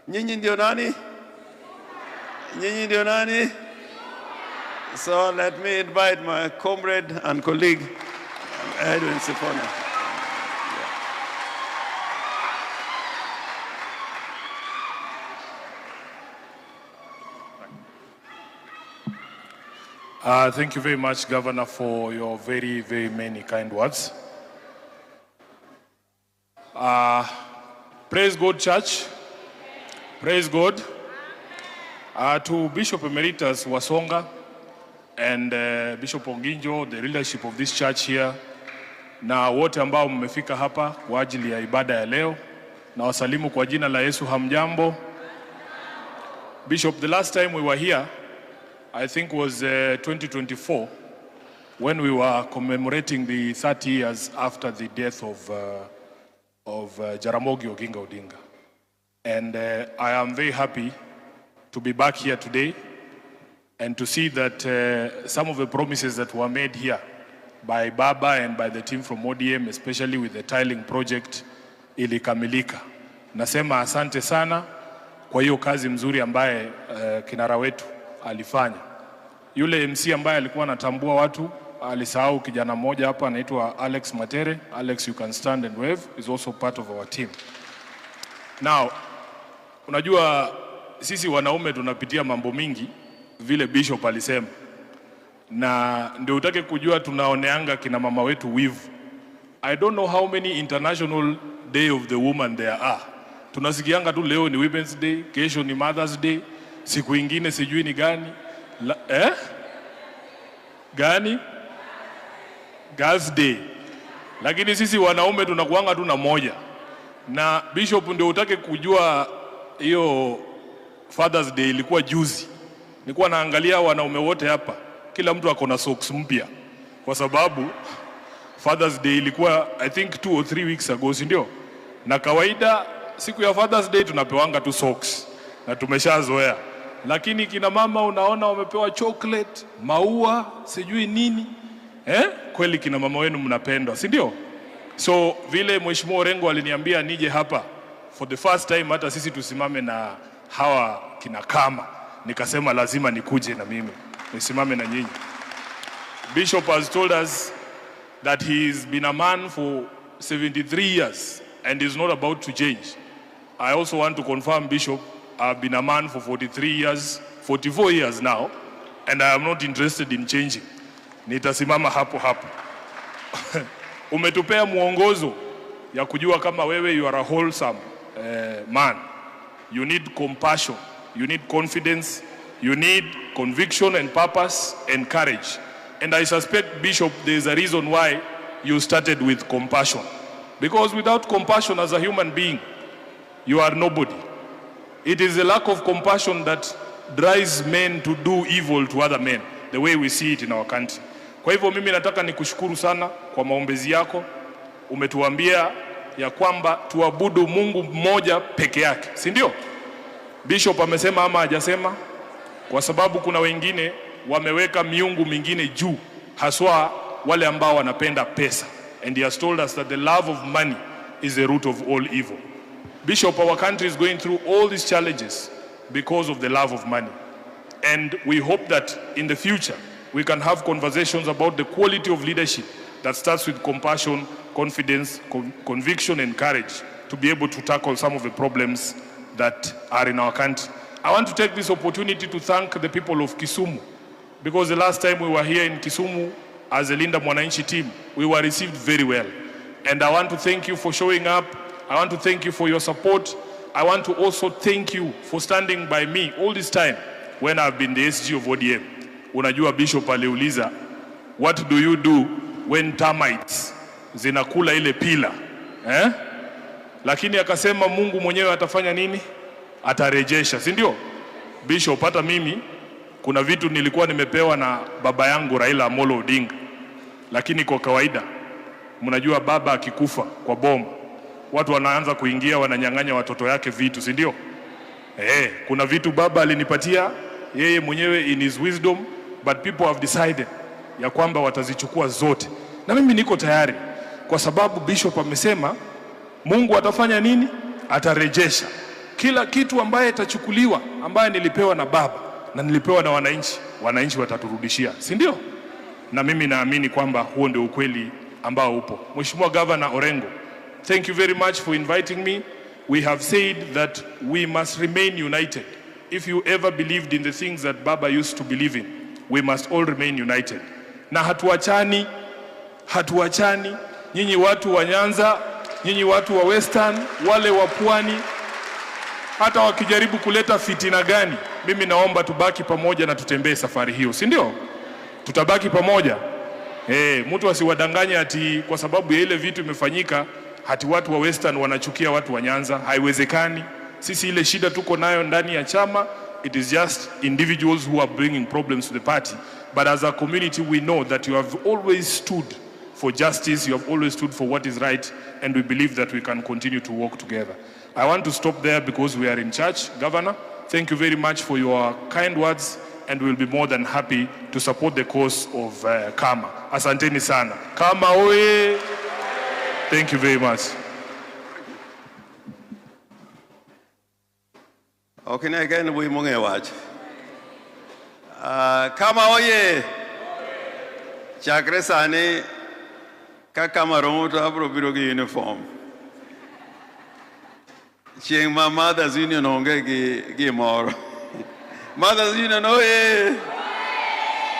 Nyinyi ndio nani? Nyinyi ndio nani? So let me invite my comrade and colleague, Edwin Sifuna. Thank you very much, Governor, for your very, very many kind words. Praise God, Church. Praise God. To Bishop Emeritus Wasonga and Bishop Onginjo, the leadership of this church here, na wote ambao mmefika hapa kwa ajili ya ibada ya leo, nawasalimu kwa jina la Yesu. Hamjambo? Bishop, the last time we were here, I think was 2024, when we were commemorating the 30 years after the death of Jaramogi Oginga Odinga. And I am very happy to be back here today and to see that some of the promises that were made here by Baba and by the team from ODM, especially with the tiling project, ilikamilika. Nasema asante sana kwa hiyo kazi mzuri ambaye kinara wetu alifanya. Yule MC ambaye alikuwa anatambua watu alisahau kijana mmoja hapa anaitwa Alex Matere. Alex, you can stand and wave, is also part of our team. Now, unajua sisi wanaume tunapitia mambo mingi vile Bishop alisema, na ndio utake kujua tunaoneanga kina mama wetu wivu. I don't know how many International Day of the Woman there are. Tunasikianga tu leo ni Women's Day, kesho ni Mother's Day, siku ingine sijui ni gani. Eh? Gani? Girls Day. Lakini sisi wanaume tunakuanga tu na moja. Na Bishop, ndio utake kujua hiyo Father's Day ilikuwa juzi. Nilikuwa naangalia wanaume wote hapa, kila mtu ako na socks mpya, kwa sababu Father's Day ilikuwa, I think, 2 or 3 weeks ago, si ndio? Na kawaida siku ya Father's Day tunapewanga tu socks na tumeshazoea, lakini kina mama unaona wamepewa chocolate, maua, sijui nini, eh? Kweli kina mama wenu mnapendwa, si ndio? So vile Mheshimiwa Orengo aliniambia nije hapa for the first time, hata sisi tusimame na hawa kina kama, nikasema lazima nikuje na mimi nisimame na nyinyi. Bishop has told us that he's been a man for 73 years and is not about to change. I also want to confirm, Bishop, I've been a man for 43 years, 44 years now, and I am not interested in changing. Nitasimama hapo hapo. Umetupea mwongozo ya kujua kama wewe you are a wholesome man. You need compassion, you need confidence, you need conviction and purpose and courage. And I suspect, Bishop, there is a reason why you started with compassion. Because without compassion as a human being, you are nobody. It is a lack of compassion that drives men to do evil to other men, the way we see it in our country. Kwa hivyo mimi nataka nikushukuru sana kwa maombezi yako. Umetuambia ya kwamba tuabudu Mungu mmoja peke yake, si ndio? Bishop amesema ama hajasema? Kwa sababu kuna wengine wameweka miungu mingine juu, haswa wale ambao wanapenda pesa. And he has told us that the love of money is the root of all evil. Bishop, our country is going through all these challenges because of the love of money. And we hope that in the future we can have conversations about the quality of leadership that starts with compassion, confidence, conviction, and courage to be able to tackle some of the problems that are in our country. I want to take this opportunity to thank the people of Kisumu, because the last time we were here in Kisumu as a Linda Mwananchi team, we were received very well. And I want to thank you for showing up. I want to thank you for your support. I want to also thank you for standing by me all this time when I've been the SG of ODM. Unajua Bishop aliuliza, "What do you do when termites zinakula ile pillar?" Eh? Lakini akasema Mungu mwenyewe atafanya nini? Atarejesha, si ndio? Bishop, hata mimi kuna vitu nilikuwa nimepewa na baba yangu Raila Amolo Odinga, lakini kwa kawaida mnajua baba akikufa kwa boma, watu wanaanza kuingia wananyang'anya watoto yake vitu, si ndio? Eh, kuna vitu baba alinipatia yeye mwenyewe in his wisdom, but people have decided ya kwamba watazichukua zote, na mimi niko tayari kwa sababu Bishop amesema Mungu atafanya nini? Atarejesha kila kitu ambaye itachukuliwa, ambaye nilipewa na baba na nilipewa na wananchi, wananchi wataturudishia, si ndio? Na mimi naamini kwamba huo ndio ukweli ambao upo. Mheshimiwa Governor Orengo, thank you very much for inviting me. We have said that we must remain united. If you ever believed in the things that Baba used to believe in, we must all remain united. Na hatuachani, hatuachani. Nyinyi watu wa Nyanza, nyinyi watu wa Western, wale wa Pwani, hata wakijaribu kuleta fitina gani, mimi naomba tubaki pamoja na tutembee safari hiyo, si ndio? Tutabaki pamoja. Mtu asiwadanganye ati kwa sababu ya ile vitu imefanyika ati watu wa Western wanachukia watu wa Nyanza. Haiwezekani. Sisi ile shida tuko nayo ndani ya chama, it is just individuals who are bringing problems to the party. But as a community we know that you have always stood for justice, you have always stood for what is right, and we believe that we can continue to work together. I want to stop there because we are in church. Governor, thank you very much for your kind words, and we'll be more than happy to support the cause of Kama. Asanteni sana. Kama oye! Thank you very much. Ok ne ken wuoyi mong'eyo wach. Ah, Kama oye! Chakre sani ka Kama romo to abiro biro gi uniform. Chieng' ma Mothers Union onge gi gimoro. Mothers Union oye!